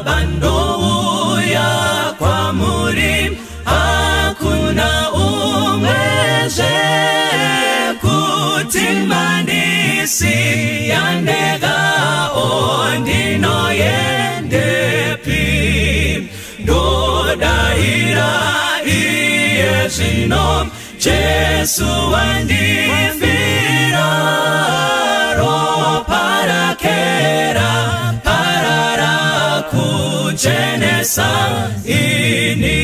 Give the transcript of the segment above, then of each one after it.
Baba ndouya kwamuri, hakuna umwezve kuti mandisiya ndega, o ndinoendepi? Ndodaira iye zvino, Jesu wandifira, ropa rake raparara kuchenesa ini.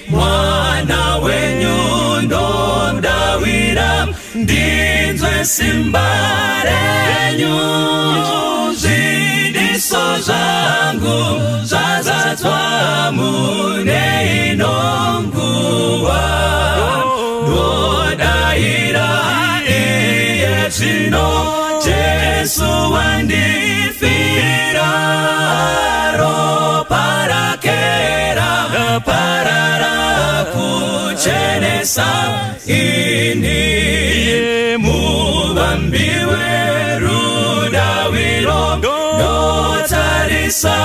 Mwana wenyu ndomdawira, ndinzwe simba renyu, zvidiso zvangu zvazadzwa mune ino nguva. Ndodaira iye zvino, Jesu wandifira, ropa rake raparara kuchenesa ini. Muvambi werudawiro, ndotarisa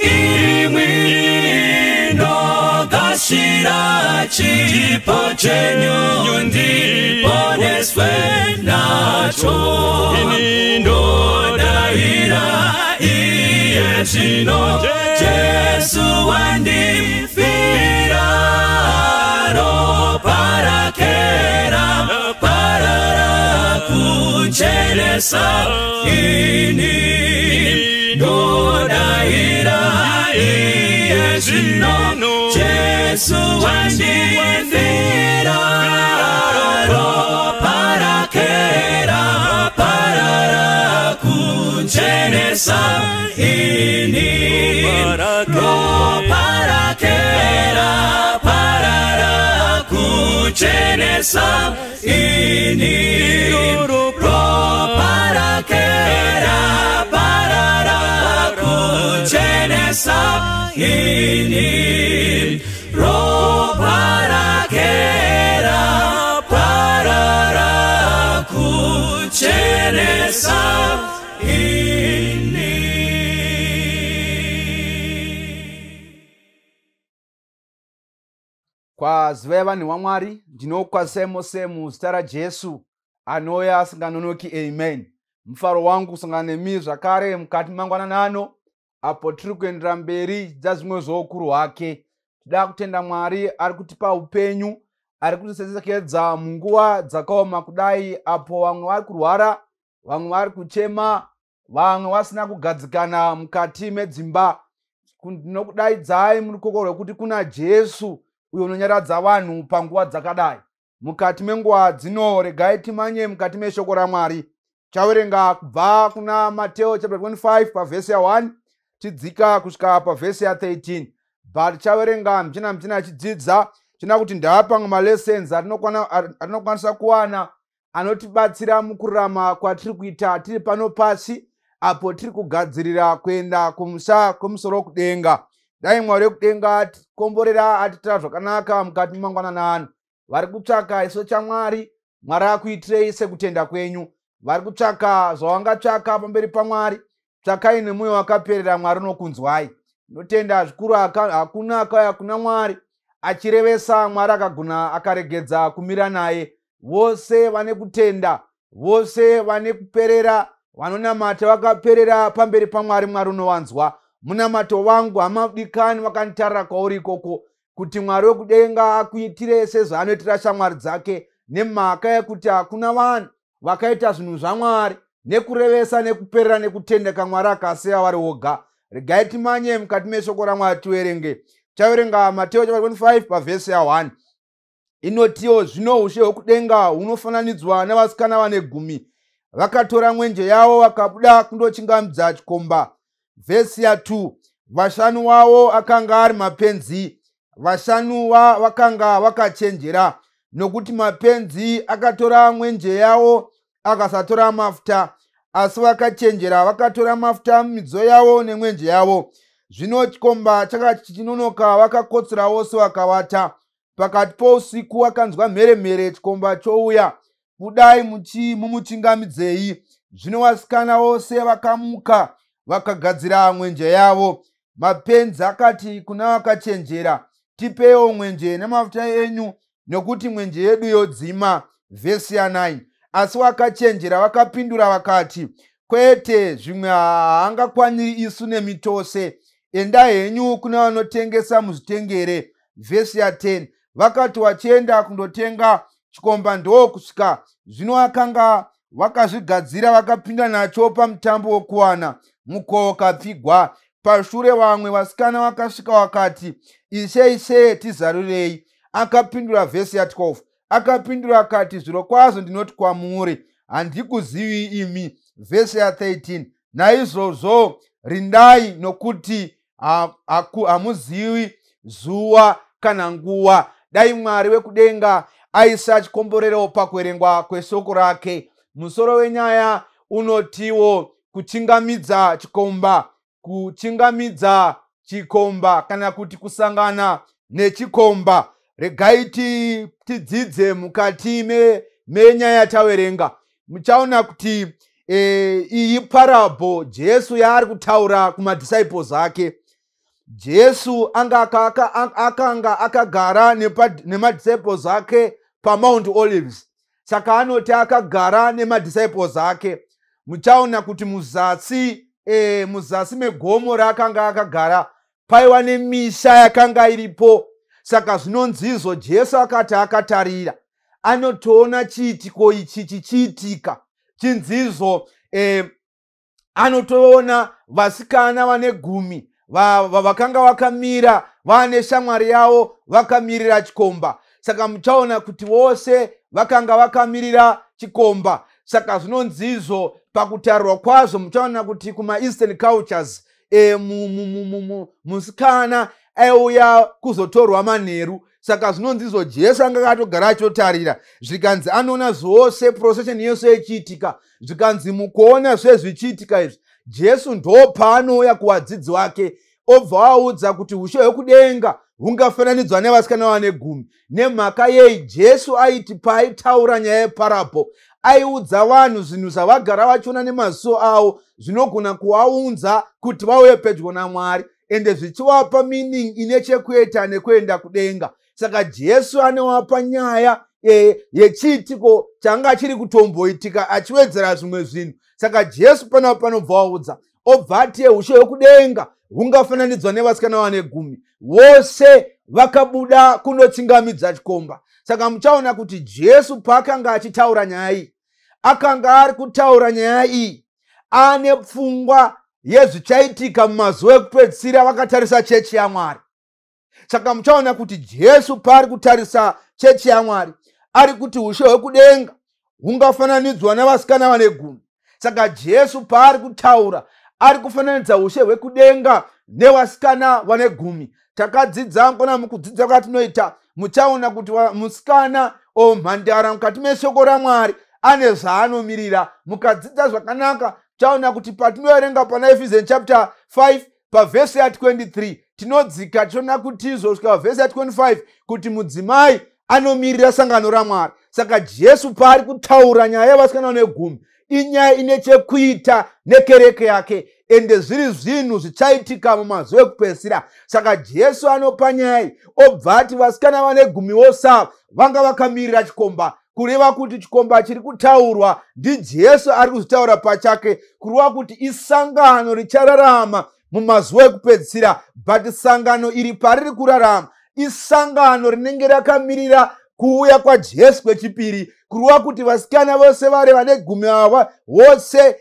imwi, ndogashira chipo chenyu, ndiponeswe nacho. Ndodaira iye zvino, Jesu wandifira, ropa rake raparara kuchenesa ini. Ndodaira iye zvino, Jesu wandifira, ropa rake raparara kuchenesa ini. Ropa rake raparara kuchenesa ini. Ropa rake raparara kuchenesa ini. Ropa rake raparara kuchenesa ini. Kwazivai vanhu vaMwari, ndinokwazisai mose muzita raJesu anouya asinganonoki. Amen. Mufaro wangu kusangana nemi zvakare mukati mangwananano apo tiri kuendera mberi dzazvimwe zvoukuru hwake. Tida kutenda Mwari ari kutipa upenyu, ari kutisesekedza munguva dzakaoma kudai, apo vamwe vari kurwara, vamwe vari kuchema, vamwe vasina kugadzikana mukati medzimba. Ndinokudaidzai murukoko rwekuti kuna Jesu uyo unonyaradza vanhu panguva dzakadai. Mukati menguva dzino, regai timanye mukati meshoko raMwari. Chaverenga kubva kuna Mateo chapter 25 pavhesi ya1 tidzika kusvika pavhesi ya13, but chaverenga mchina mchina achidzidza china kuti ndapamwe malessons atinokwanisa kuwana anotibatsira mukurarama kwatiri kuita tiri pano pasi, apo tiri kugadzirira kuenda kumusha kwemusoro kudenga. Dai Mwari wekudenga atikomborera, atitira zvakanaka mukati memangwananano. Vari kutsvaka iso chaMwari, Mwari akuitirei sekutenda kwenyu. Vari kutsvaka zvavangatsvaka pamberi paMwari, tsvakai nemwoyo wakaperera, Mwari unokunzwai. Ndinotenda zvikuru, hakuna akauya kuna Mwari achirevesa, Mwari akagona akaregedza kumira naye. Vose vane kutenda, vose vane kuperera, vanonamata vakaperera pamberi paMwari, Mwari unovanzwa. Munamato wangu, hama dikani vakanditarira kwauri ikoko, kuti Mwari wekudenga akuitire sezvaanoitira shamwari dzake, nemhaka yekuti hakuna vanhu vakaita zvinhu zvaMwari nekurevesa nekuperera nekutendeka, Mwari akasiya vari woga. Regai timanye mukati meshoko raMwari tiverenge. Chaverenga Mateo chapter 25 pavhesi ya1, inotiwo, zvino ushe hwekudenga hunofananidzwa navasikana vane 10, vakatora mwenje yavo vakabuda kundochingamidza chikomba. Vhesi ya2, vashanu wavo akanga ari mapenzi, vashanu vakanga vakachenjera, nokuti mapenzi akatora mwenje yavo akasatora mafuta, asi vakachenjera vakatora mafuta mumidziyo yavo nemwenje yavo. Zvino chikomba chakati chichinonoka, vakakotsera vose vakavata. Pakati pousiku vakanzwa mheremhere, chikomba chouya, budai mumuchingamidzei. Zvino vasikana vose vakamuka vakagadzira mwenje yavo. Mapenzi akati kuna vakachenjera, "Tipeiwo mwenje nemafuta enyu, nokuti mwenje yedu yodzima." Vhesi ya9: Asi vakachenjera vakapindura vakati, "Kwete, zvimwe haangakwaniri isu nemi tose. Endai henyu kuna vanotengesa muzvitengere." Vhesi ya10: Vakati vachienda kundotenga, chikomba ndokusvika. Zvino vakanga vakazvigadzira vakapinda nacho pamutambo wokuwana, mukova ukapfigwa. Pashure vamwe vasikana vakasvika vakati, "Ishe, Ishe, tizarurei." Akapindura, vhesi ya12, akapindura akati, "Zvirokwazvo ndinoti kwamuri, handikuzivi imi." Vhesi ya13: Naizvozvo rindai, nokuti hamuzivi zuva kana nguva. Dai Mwari wekudenga aisa chikomborero pakuverengwa kweshoko rake. Musoro wenyaya unotiwo kuchingamidza chikomba, kuchingamidza chikomba kana kuti kusangana nechikomba. Regai tidzidze mukati menyaya yataverenga. Muchaona kuti iyi parable Jesu yaari kutaura kumadisciples ake. Jesu anga akanga akagara nemadisciples ake paMount Olives. Saka anoti akagara nemadisciples ake. Muchaona kuti muzasi megomo raakanga akagara paiva nemisha yakanga iripo. Saka zvinonzizvo Jesu akati akatarira, anotoona chiitiko ichi chichiitika. Chinzizvo anotoona vasikana vane 10 vakanga vakamira vaane shamwari yavo, vakamirira chikomba. Saka muchaona kuti vose vakanga vakamirira chikomba. Saka zvinonzizvo pakutaurwa kwazvo, muchaona kuti kumaeastern cultures musikana aiuya kuzotorwa manheru. Saka zvinonzizvo Jesu anga akatogara achitotarira. Zvikanzi anoona zvose, procession yose ichiitika. Zvikanzi mukuona zvezvichiitika izvi, Jesu ndo paanouya kuvadzidzi vake, obva vaudza kuti ushe hwekudenga hungafananidzwa nevasikana vane 10. Nemhaka yei? Jesu aiti paaitaura nyaya yeparable, aiudza vanhu zvinhu zvavagara vachiona nemaziso avo, zvinogona kuvaunza kuti vauye pedyo naMwari, ende zvichivapa meaning ine chekuita nekuenda kudenga. Saka Jesu anovapa nyaya yechiitiko changa chiri kutomboitika, achiwedzera zvimwe zvinhu. Saka Jesu panapa panobva vaudza, obva ati ushe hwekudenga hungafananidzwa nevasikana vane 10, vose vakabuda kunochingamidza chikomba. Saka muchaona kuti Jesu paakanga achitaura nyaya iyi, akanga ari kutaura nyaya iyi ane pfungwa yezvichaitika mumazuva ekupedzisira, vakatarisa chechi yaMwari. Saka muchaona kuti Jesu paari kutarisa chechi yaMwari, ari kuti ushe hwekudenga hungafananidzwa navasikana vane 10. Saka Jesu paari kutaura, ari kufananidza ushe hwekudenga nevasikana vane 10. Takadzidza kona mukudzidza kwatinoita, muchaona kuti musikana o mhandara mukati meshoko raMwari ane zvaanomirira. Mukadzidza zvakanaka, chaona kuti patinoverenga pana Ephesians chapter 5 pavhesi ya23, tinodzika tichiona kuti izvo kusvika pavhesi ya25 kuti mudzimai anomirira sangano raMwari. Saka Jesu paari kutaura nyaya yevasikana vane 10, inyaya ine chekuita nekereke yake, ende zviri zvinhu zvichaitika mumazuva ekupedzisira. Saka Jesu anopa nyaya iyi, obva ati vasikana vane 10 vose ava vanga vakamirira chikomba, kureva kuti chikomba chiri kutaurwa ndiJesu ari kuzvitaura pachake, kureva kuti isangano richararama mumazuva ekupedzisira. But sangano iri pariri kurarama, isangano rinenge rakamirira kuuya kwaJesu kwechipiri, kureva kuti vasikana vose vari vane 10 ava vose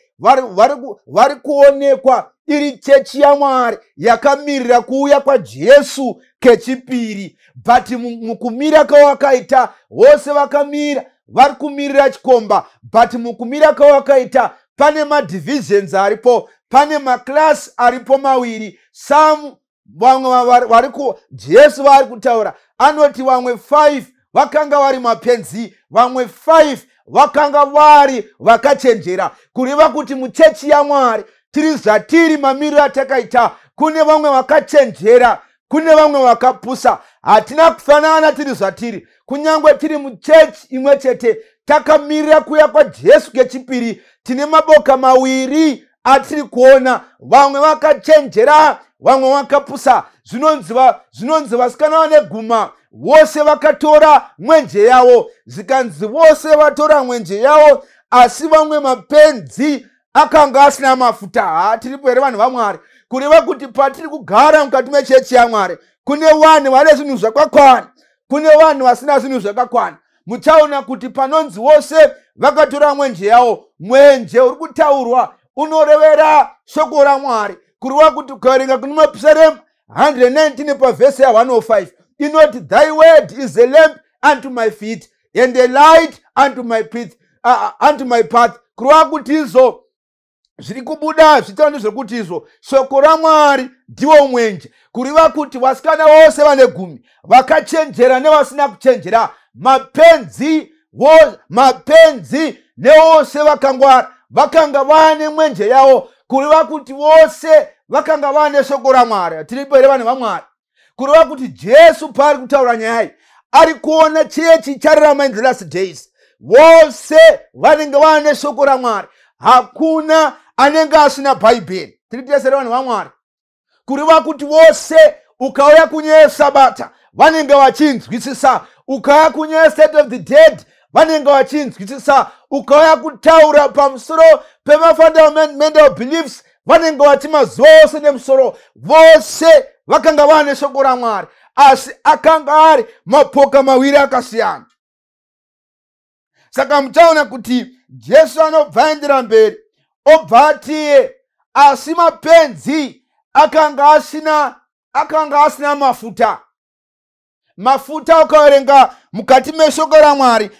vari kuonekwa iri chechi yaMwari yakamirira kuuya kwaJesu kechipiri. But mukumira kwavakaita, vose vakamira vari kumirira chikomba, but mukumira kwavakaita pane madivisions aripo, pane maclass aripo mawiri. Some, vamwe vari ku Jesu vari kutaura, anoti vamwe 5 vakanga vari mapenzi, vamwe 5 vakanga vari vakachenjera, kureva kuti muchechi yaMwari tiri zvatiri, mamiriro atakaita, kune vamwe vakachenjera, kune vamwe vakapusa. Hatina kufanana tiri zvatiri, kunyange tiri muchechi imwe chete takamirira kuuya kwaJesu kechipiri. Tine maboka mawiri atiri kuona: vamwe vakachenjera, Vamwe vakapusa. Zvinonzi vasikana vane guma vose vakatora mwenje yavo. Zvikanzi vose vatora mwenje yavo, asi vamwe mapenzi akanga asina mafuta. Ha, tiripo here vanhu vaMwari? Kureva kuti patiri kugara mukati mechechi yaMwari kune vanhu vane zvinhu zvakakwana, kune vanhu vasina zvinhu zvakakwana. Muchaona kuti panonzi vose vakatora mwenje yavo, mwenje uri kutaurwa unorevera shoko raMwari. Kureva kuti ukaverenga kune Mapisarema 119 pavhesi ya105 inoti, "Thy word is a lamp unto my feet and a light unto my path, unto my path." Kureva kuti izvo zviri kubuda zvitaura ndezvekuti izvo shoko raMwari ndiwo mwenje. Kureva kuti vasikana vose vane gumi, vakachenjera nevasina kuchenjera, mapenzi nevose vakangwara, vakanga vane mwenje yavo. Kureva kuti vose vakanga vane shoko raMwari. Tiripo here vanhu vaMwari? Kureva kuti Jesu paari kutaura nyaya iyi, ari kuona chechi chararama in the last days, vose vanenge vane shoko raMwari. Hakuna anenge asina Bhaibheri. Tiri tese vanhu vaMwari? Kureva kuti vose, ukauya kunyaya yesabata, vanenge vachinzwisisa. Ukauya kunyaya state of the dead, vanenge vachinzwisisa. Ukauya kutaura pamusoro pemafundamental beliefs, vanenge vachimaziva ose nemusoro. Vose vakanga vane shoko raMwari, asi akanga ari mapoka mawiri akasiyana. Saka muchaona kuti Jesu anobva aendera mberi, obva atiye, asi mapenzi akanga asina mafuta. Mafuta, ukaverenga mukati meshoko raMwari,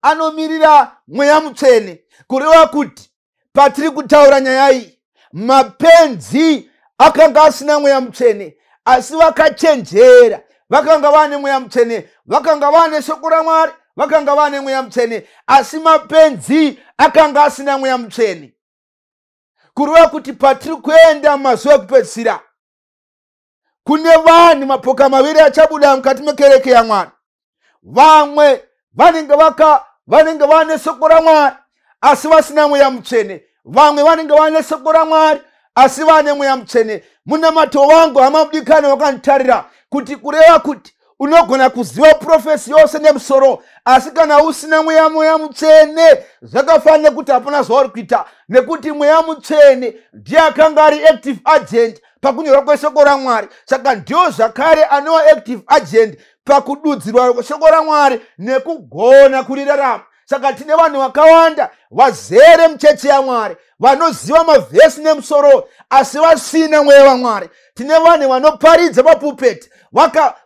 anomirira Mweya Mutsvene. Kureva kuti patiri kutaura nyaya iyi, mapenzi akanga asina Mweya Mutsvene, asi vakachenjera vakanga vane Mweya Mutsvene. Vakanga vane shoko raMwari, vakanga vane Mweya Mutsvene, asi mapenzi akanga asina Mweya Mutsvene. Kureva kuti patiri kuenda mumazuva ekupedzisira, kune vanhu mapoka maviri achabuda mukati mekereke yaMwari. Vamwe vanenge vane shoko raMwari asi vasina Mweya Mutsvene. Vamwe vanenge vane shoko raMwari asi vane Mweya Mutsvene. Munamato wangu, hama mudikani wakanditarira, kuti kureva kuti unogona kuziva prophecy yose nemusoro, asi kana usina Mweya Mutsvene, zvakafanira kuti hapana zvauri kuita, nekuti Mweya Mutsvene ndiye akanga ari active agent pakunyorwa kweshoko raMwari. Saka ndiyo zvakare anova active agent pakududzirwa kweshoko raMwari nekugona kurirarama. Saka tine vanhu vakawanda vazere muchechi yaMwari vanoziva mavhesi nemusoro asi vasina Mweya waMwari. Tine vanhu vanoparidza papupeti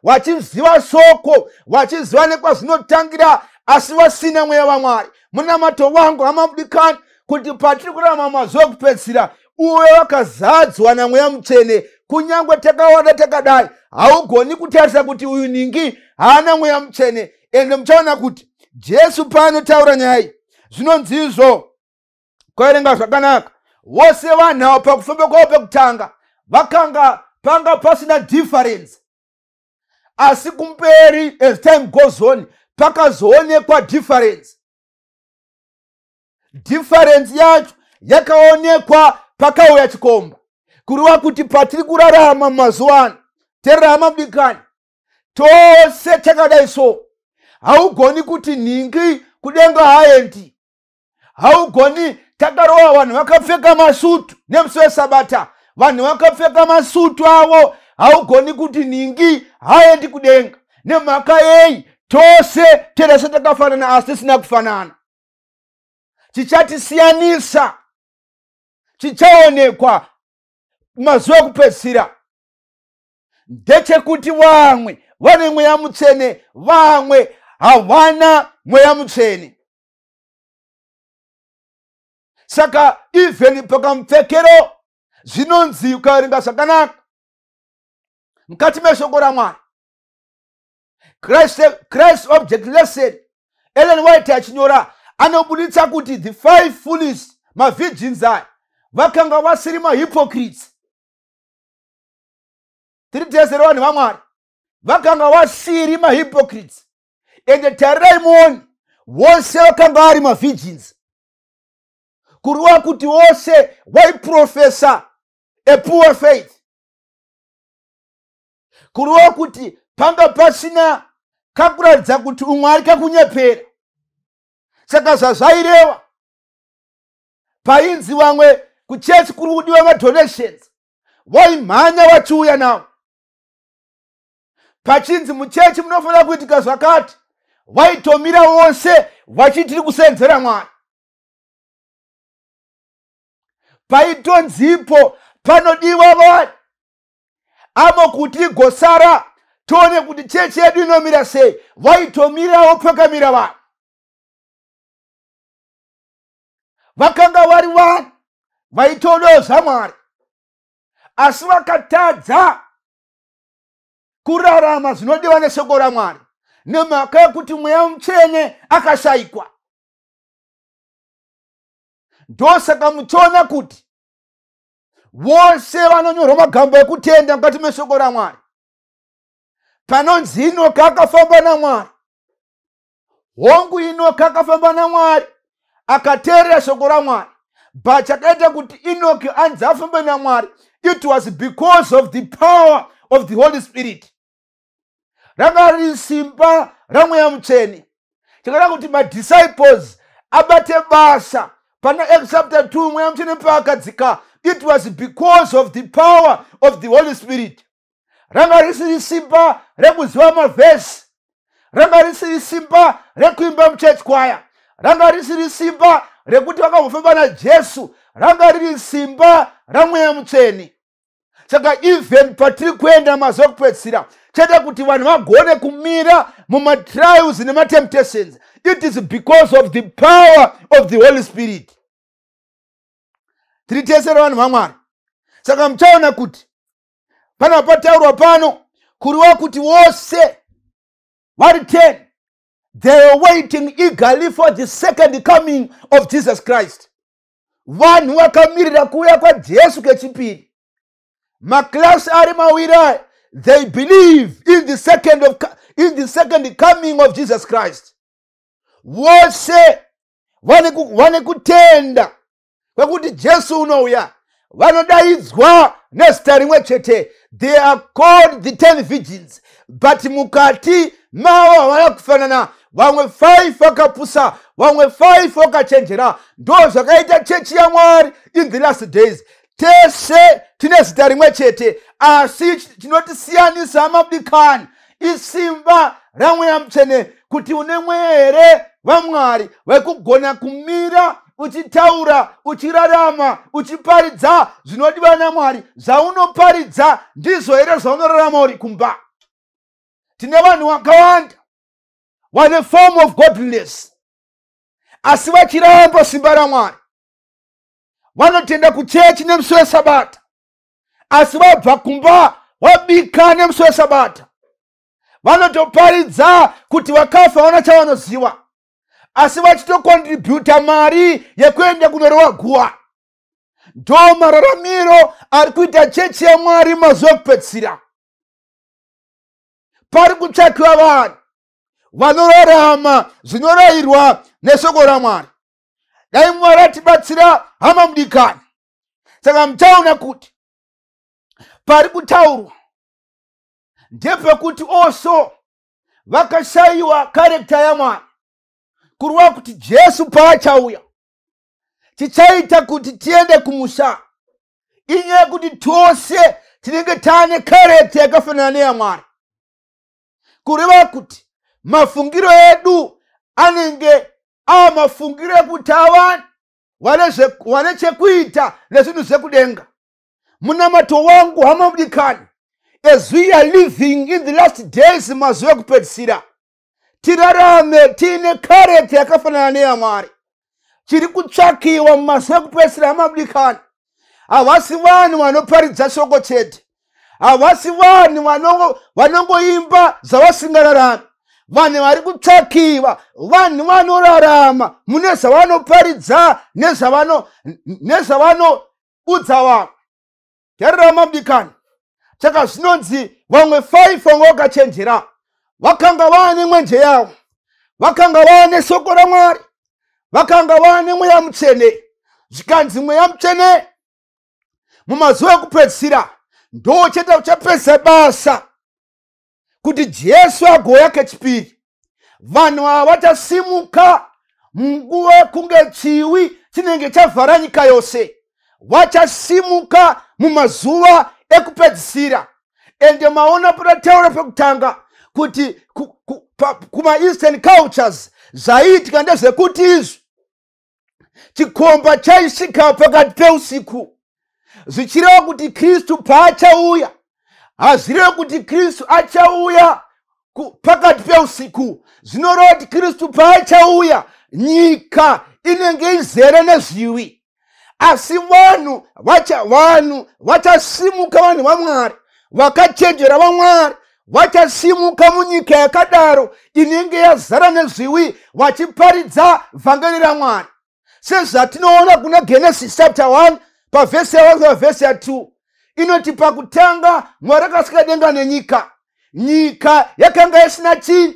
vachiziva shoko, vachiziva nekwazvinotangira, asi vasina Mweya waMwari. Munamato wangu, hama mudikani, kuti patiri kurarama mazuva ekupedzisira, uve wakazadzwa naMweya Mutsvene. Kunyange takawanda takadai, haugoni kutarisa kuti uyu ningi haana Mweya Mutsvene. Ende muchaona kuti Jesu paanotaura nyaya iyi, zvinonzi izvo, kuverenga zvakanaka, vose vanhu ava pakufamba kwavo pekutanga vakanga panga pasina difference, asi kumberi, as time goes on, pakazoonekwa difference. Difference yacho yakaonekwa pakauya chikomba. Kureva kuti patiri kurarama mumazuva ano, tererama mudikani, tose takadai so, haugoni kuti nhingi kudenga haendi. Haugoni. Takarova vanhu vakapfeka masutu nemusi wesabata, vanhu vakapfeka masutu avo, haugoni kuti nhingi haendi kudenga. Nemhaka yei? Tose terese takafanana asi tisina kufanana. Chichatisiyanisa chichaonekwa mazuva ekupedzisira ndechekuti vamwe vane Mweya Mutsvene, vamwe havana Mweya Mutsvene. Saka even pakamupfekero, zvinonzi ukaverenga zvakanaka mukati meshoko raMwari, Christ Object Lesson, Ellen White achinyora, anobuditsa kuti the five foolish mavirgins aya vakanga vasiri mahypocrites. Tiri tese vanhu vaMwari? Vakanga vasiri mahypocrites. Ende tarirai muoni, vose vakanga vari mavirgins, kureva kuti vose vaiprofesa A poor faith, kureva kuti panga pasina kakuratidza kuti umwe ari kakunyepera. Saka zvazvaireva, painzi vamwe kuchechi kuri kudiwa madonations, vaimhanya vachiuya nawo. Pachinzi muchechi munofanira kuitika zvakati, vaitomira vose vachitiri kusenzera Mwari. Paitonzipo panodiwa vanhu amo kuti igosara tione kuti chechi yedu inomira sei, vaitomirawo pakamira vanhu. Vakanga vari vanhu vaitodawo zvaMwari, asi vakatadza kurarama zvinodiwa neshoko raMwari nemhaka yekuti Mweya Mutsvene akashayikwa. Ndosaka muchiona kuti vose vanonyorwa magamba ekutenda mukati meshoko raMwari, panonzi Inoki akafamba naMwari. Hongu, Inoki akafamba naMwari, akateerera shoko raMwari, but chakaita kuti Inoki anzi afambe naMwari, it was because of the power of the Holy Spirit. Ranga riri simba raMweya Mutsvene. Chakaita kuti madisciples abate basa pana Acts chapter 2, Mweya Mutsvene paakadzika, it was because of the power of the Holy Spirit. Ranga risiri simba rekuziva mavhesi, ranga risiri simba rekuimba muchurch choir, ranga risiri simba rekuti vakambofamba naJesu, ranga riri simba raMweya Mutsvene. Saka even patiri kuenda mazuva ekupedzisira, chete kuti vanhu vagone kumira mumatrials nematemptations, it is because of the power of the Holy Spirit. Tiri tesera vanhu vaMwari. Saka muchaona kuti pana pataurwa pano, kuriwa kuti vose vari 10, they were waiting eagerly for the second coming of Jesus Christ. Vanhu vakamirira kuuya kwaJesu kechipiri. Maklasi ari mawiri aya, they believe in the second coming of Jesus Christ. Vose vane kutenda kwekuti Jesu unouya. Vanodaidzwa nezita rimwe chete, they are called the 10 virgins, but mukati mavo havana kufanana. Vamwe 5 vakapusa, vamwe 5 vakachenjera. Ndo zvakaita chechi yaMwari in the last days. Tese tine zita rimwe chete, asi chinotisiyanisa, mabikani, isimba raMweya Mutsvene, kuti une mweya here vaMwari wekugona kumira uchitaura, uchirarama, uchiparidza zvinodiwa naMwari. Zvaunoparidza ndizvo here zvaunorarama uri kumba? Tine vanhu vakawanda vane form of godliness, asi vachiramba simba raMwari. Vanotenda kuchechi nemusi weSabata, asi vabva kumba wabika nemusi weSabata. Vanotoparidza kuti vakafa vana chavanoziva, asi vachitokontributa mari yekuenda kunorova guva. Ndo mararamiro ari kuita chechi yaMwari mazuva ekupedzisira. Pari kutsvakiwa vanhu vanorarama zvinorayirwa neshoko raMwari. Dai Mwari atibatsira, hama mudikani. Saka muchaona kuti pari kutaurwa ndepekuti also vakashayiwa character yaMwari, kureva kuti Jesu paachauya, tichaita kuti tiende kumusha inyaya yekuti tose tinenge taane character yakafanana neyamwari, kureva kuti mafungiro edu anenge ava mafungiro ekuti avanhu vane chekuita nezvinhu zvekudenga. Munamato wangu, hama mudikani, as we are living in the last days, mazuva ekupedzisira, tirarame tiine character yakafanana neyamwari. Chiri kutsvakiwa mumazuva ekupedzisira, hama mudikani, havasi vanhu vanoparidza shoko chete, havasi vanhu vanongoimba zvavasingararami. Vanhu vari kutsvakiwa vanhu vanorarama mune zvavanoparidza nezvavanoudza vamwe. Tararama, mudikani. Saka zvinonzi vamwe 5 vanga vakachenjera, vakanga vaane mwenje yavo, vakanga vaane shoko raMwari, vakanga vaane Mweya Mutsvene. Zvikanzi Mweya Mutsvene Mumazuva ekupedzisira ndo chete uchapedzisa basa kuti Jesu agouya kechipiri. Vanhu ava vachasimuka munguva yekunge chiwi chinenge chavhara nyika yose. Vachasimuka mumazuva ekupedzisira. Ende maona patataura pekutanga kuti kuma-eastern cultures zvaiitika ndezvekuti izvi chikomba chaisvika pakati peusiku, zvichireva kuti Kristu paachauya, hazvireve kuti Kristu achauya pakati peusiku. Zvinoreva kuti Kristu paachauya nyika inenge izere nezviwi, asi vanhu vachasimuka, vanhu vaMwari vakachenjera vaMwari vachasimuka munyika yakadaro inenge yazara nezviwi, vachiparidza vhangeri raMwari. Sezvatinoona kuna Genesis chapter 1 pavhesi ya 1 pavhesi ya 2 inoti pakutanga Mwari akasika denga nenyika. Nyika yakanga isina chinhu,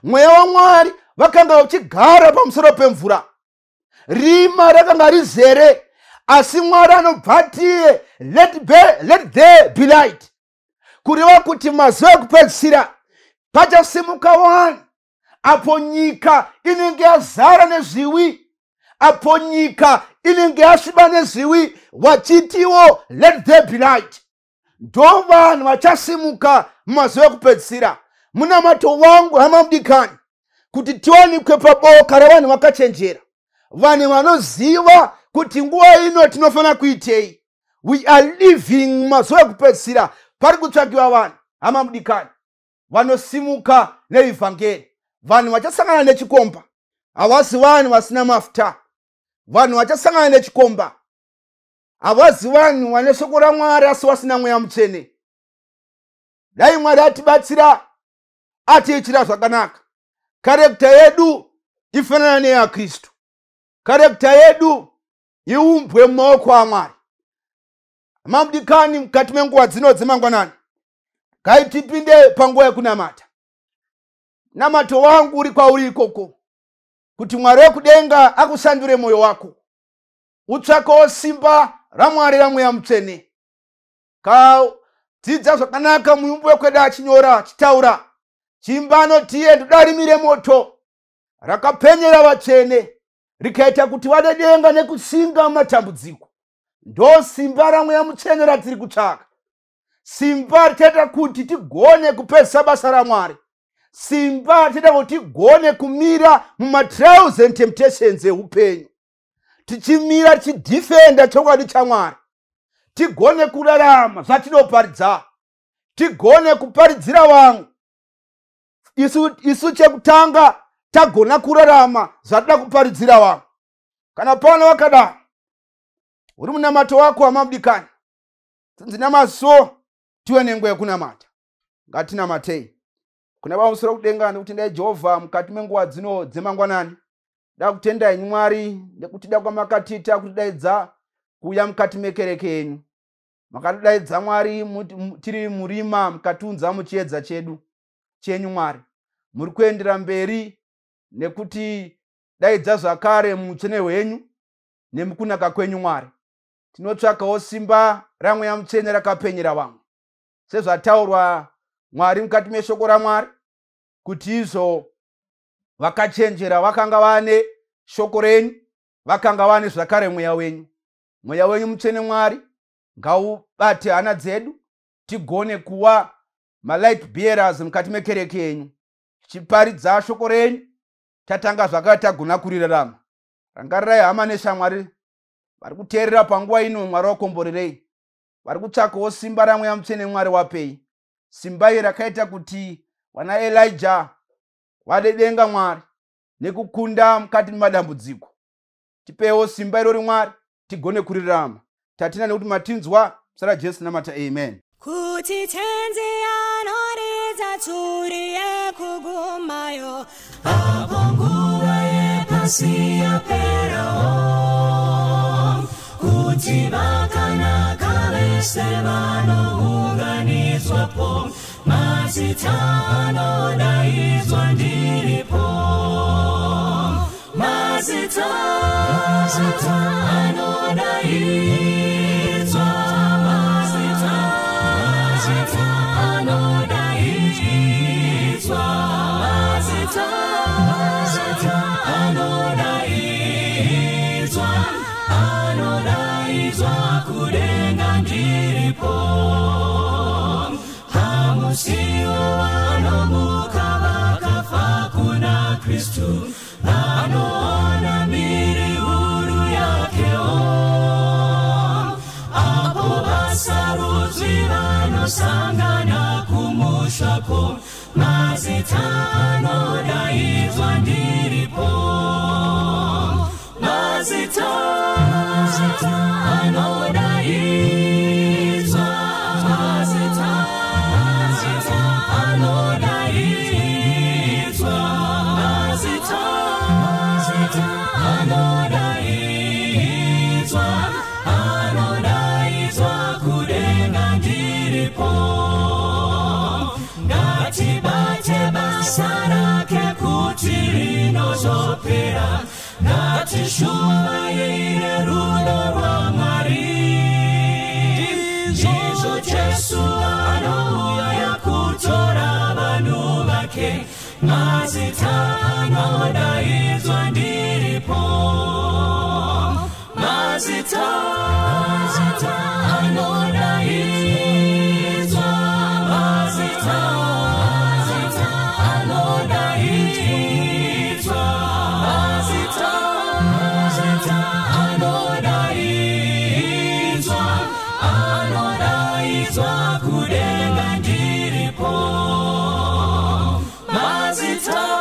mweya waMwari vakanga uchigara pamusoro pemvura, rima rakanga rizere, asi Mwari anobva atiye let there be light, kureva kuti mazuva ekupedzisira pachasimuka vanhu apo nyika inenge yazara nezviwi, apo nyika inenge yasviba nezviwi, vachitiwo let there be light. Ndo vanhu vachasimuka mumazuva ekupedzisira. Munamato wangu, hama mudikani, kuti tiwanikwe paboka ravanhu vakachenjera, vanhu vanoziva kuti nguva ino tinofanira kuitei. We are living mumazuva ekupedzisira, pari kutsvakiwa vanhu, hama mudikani, vanosimuka neivhangeri. Vanhu vachasangana nechikomba havasi vanhu vasina mafuta. Vanhu vachasangana nechikomba havazi vanhu vane shoko raMwari asi vasina mweya mutsvene. Dai Mwari atibatsira, atiitira zvakanaka. Karekta yedu ifanana neyaKristu. Karekta yedu iumbwe mumaoko aMwari. Mamudikani, mukati menguva dzino dzemangwanani, ngaitipinde panguva yekunamata. Namato wangu uri kwauri ikoko, kuti Mwari wekudenga akusandure moyo wako, utsvakewo simba raMwari ramweya mutsvene. Kadzidza zvakanaka muyumbu wekwedu achinyora achitaura chimba anotiye ndoda rimire moto rakapenyera vatsvene rikaita kuti vade denga nekusinga matambudziko. Ndo simba ramweya mutsvene ratiri kutsvaka, simba richaita kuti tigone kupedzisa basa raMwari, simba richaita kuti tigone kumira mumatrials and temptations eupenyu, tichimira tichidhifenda chokwadi chaMwari, tigone kurarama zvatinoparidza, tigone kuparidzira vamwe. Isu chekutanga tagona kurarama zvatida kuparidzira vamwe. Kana pano wakadaro uri munamato wako, hama mudikani, tinzi namaso tiwe nenguva yekunamata. Ngatinamatei. Kuna Baba musoro kudenga, nekutendai Jehovha mukati menguva dzino dzemangwanani. Da kutendai Mwari nekutida kwamakatiita kutidaidza kuuya mukati mekereke yenyu. Makatidaidza Mwari tiri murima, mukatiunza muchiedza chedu chenyu Mwari. Muri kuendera mberi nekuti daidza zvakare mutsvene hwenyu nemukunaka kwenyu Mwari. Tinotsvakawo simba ramweya mutsvene rakapenyera vamwe, sezvataurwa Mwari mukati meshoko raMwari kuti izvo vakachenjera vakanga vane shoko renyu, vakanga vane zvakare mweya wenyu. Mweya wenyu mutsvene Mwari ngaubate hana dzedu, tigone kuva malight bearers mukati mekereke yenyu, tichiparidza shoko renyu. Tatanga zvakare tagona kurirarama. Rangarirai hama neshamwari vari kuteerera panguva ino, Mwari wakomborerei. Vari kutsvakawo simba ramweya mutsvene, Mwari wapei simba iri rakaita kuti vana Elijah vade denga Mwari nekukunda mukati memadambudziko. Tipewo simba irori Mwari, tigone kurirarama. Tatina nekuti matinzwa sara Jesu namata, amen. Kuti tenzi anoridza tsuri yekugumayo, apo nguva yepasi yaperawo, kuti vakanaka vese vanounganidzwapo, mazita anodaidzwa ndiripo, mazita anodaidzwa tinosangana kumushako, mazita anodaidzwa ndiripo. Mazita anodaidzwa, mazita anodaidzwa, mazita anodaidzwa, anodaidzwa kudenga ndiripo. Ngatibate basa rake kuti rinozopera, ngatishumaire rudo rwaMwari. Ndizvo Jesu anouya kutora vanhu vake, mazita anodaidzwa ndiripo. Mazita anodaidzwa, mazita anodaidzwa, mazita anodaidzwa, anodaidzwa kudenga ndiripo. Mazita.